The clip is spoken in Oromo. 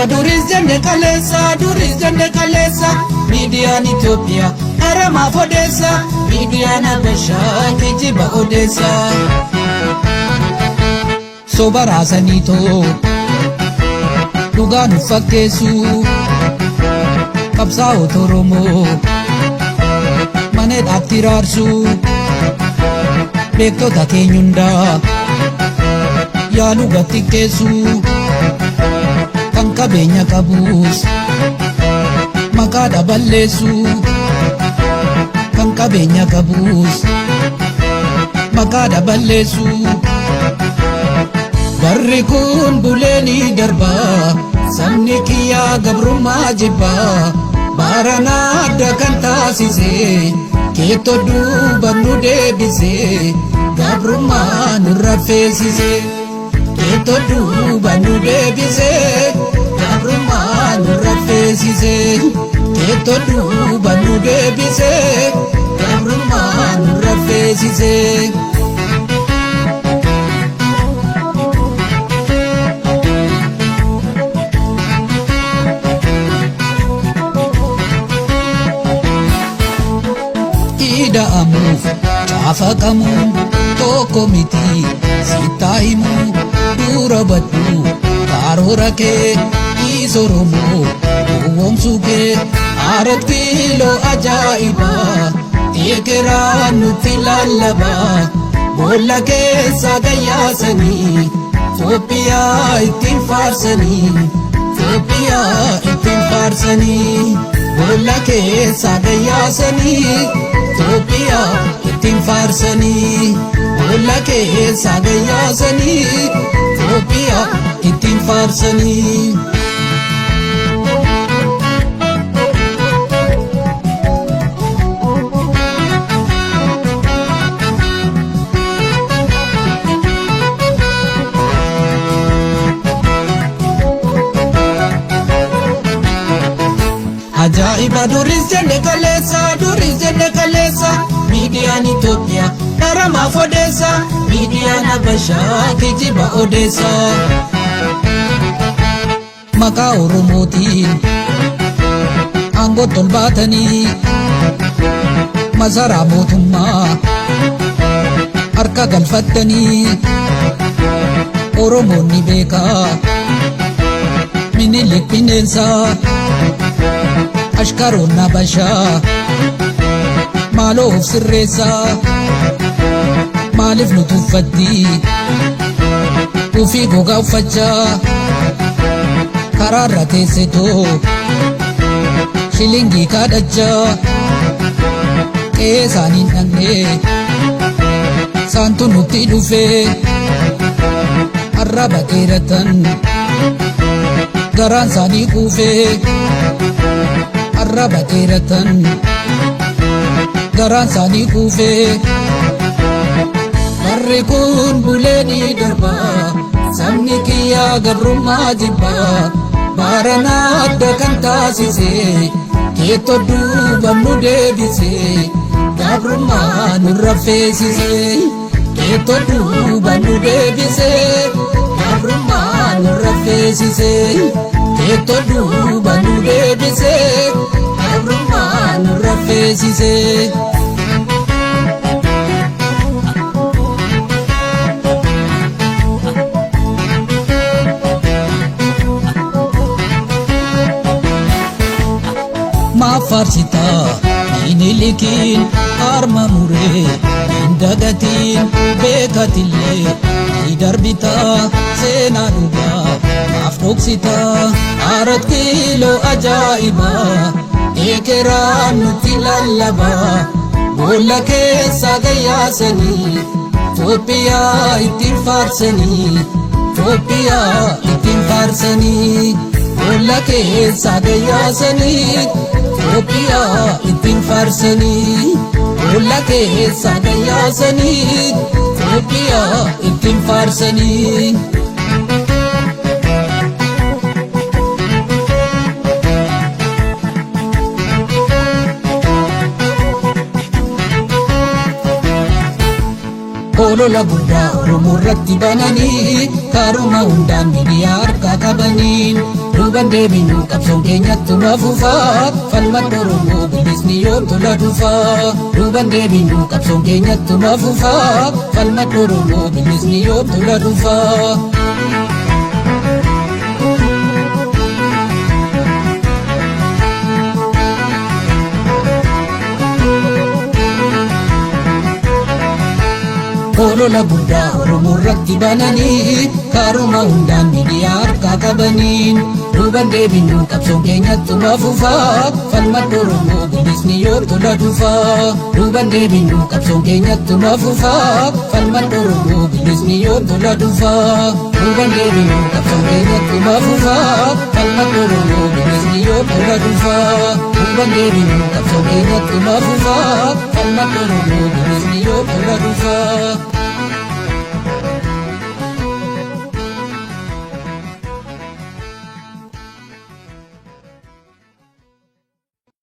Ajaa'iba duris jenne kaleessa, duris jenne kaleessa, miidiyaan Itoophiyaa haramaaf odeessa, miidiyaan Habashaa kijiba odeessa. Soba raasaniitoo dhugaa nu fakkeessu, qabsaa'ota Oromoo mana hidhaatti raarsu, beektota keenya hundaa yaaluu gattikkeessu, kan qabeenya qabus maqaa dhaballeessu, kan qabeenya qabus maqaa dhaballeessu. Barri kun bulee ni darba, sabni kiyyaa gabrummaa jibba, baranaa adda kan taasise, keettoo duuba nu deebise, gabrummaa nurra feesise. Keettoo duuba nu deebise, gabrummaa nurra feesise. Keettoo duuba nu deebise, gabrummaa nurra feesise. Ida'amuuf caafaqamuun tokko miti, sittaa himuu dura baddu karoora kee dhiis, Oromoo gowwoomsuu kee. Arat kiiloo ajaa'ibaa ekeraa nutti lallabaa, boolla keessa gayyaasanii Itoophiyaa ittiin faarsanii, Itoophiyaa ittiin faarsanii, boolla keessa gayyaasanii Itoophiyaa ittiin faarsanii, boolla keessa gayyaasanii Itoophiyaa ittiin faarsanii. Ajaa'iba duris jenne kaleessa, duris jenne kaleessa, miidiyaan Itoophiyaa dharamaaf odeessa, miidiyaan Habashaa kijiba odeessa. Maqaa Oromootiin aangootti ol baatanii masaraa mootummaa harka galfattanii, Oromoonni beekaa Minilik bineensaa, ashkaroon Habashaa maaloo of sirreessaa, maaliif nu tuffatti ufii gogaa uffachaa karaarra teessetoo shilingii kadhachaa, qe'ee isaaniin dhaqnee saantu nutti dhufee, arraba dheeratan garaan isaanii quufee, arraba dheeratan garaan isaanii quufee. Barri kun bulee ni darba, sabni kiyyaa gabrummaa jibba, baranaa adda kan taasise keettoo duuba nu deebise, gabrummaa nurra feesise. Keettoo duuba nu deebise, gabrummaa nurra feesise. Keettoo duuba nu deebise, gabrummaa nurra feesise. Maaf faarsitaa Minilikiin harma muree hin dagatiin, beekatillee ni darbitaa, seenaa dhugaa maaf dhoksitaa? Arat kiiloo ajaa'ibaa ekeraa nutti lallabaa, boolla keessa gayyaasanii Itoophiyaa ittiin faarsanii, Itoophiyaa ittiin faarsanii, boolla keessa gayyaasanii Itoophiyaa ittiin faarsanii, boolla keessa gayyaasanii Itoophiyaa ittiin faarsanii. Olola guddaa Oromoo irratti bananii karuma hundaan miidiyaa harkaa qabaniin duuban deebinuu qabsoon keenyattuma fufaa falmaan Oromoo bilisni yoom tola dhufaa duuban deebinuu qabsoon keenyattuma fufaa falmaan Oromoo bilisni yoom tola dhufaa. Olola guddaa Oromoo irratti bananii karuma hundaan miidiyaa harkaa qabaniin duuban deebinuu qabsoon keenyattuma fufaa falmaan Oromoo bilisni yoom tola dhufaa duuban deebinuu qabsoon keenyattuma fufaa falmaan Oromoo bilisni yoom tola dhufaa duuban deebinuu qabsoon keenyattuma fufaa falmaan Oromoo bilisni yoom tola dhufaa duuban deebinuu qabsoon keenyattuma fufaa falmaan Oromoo.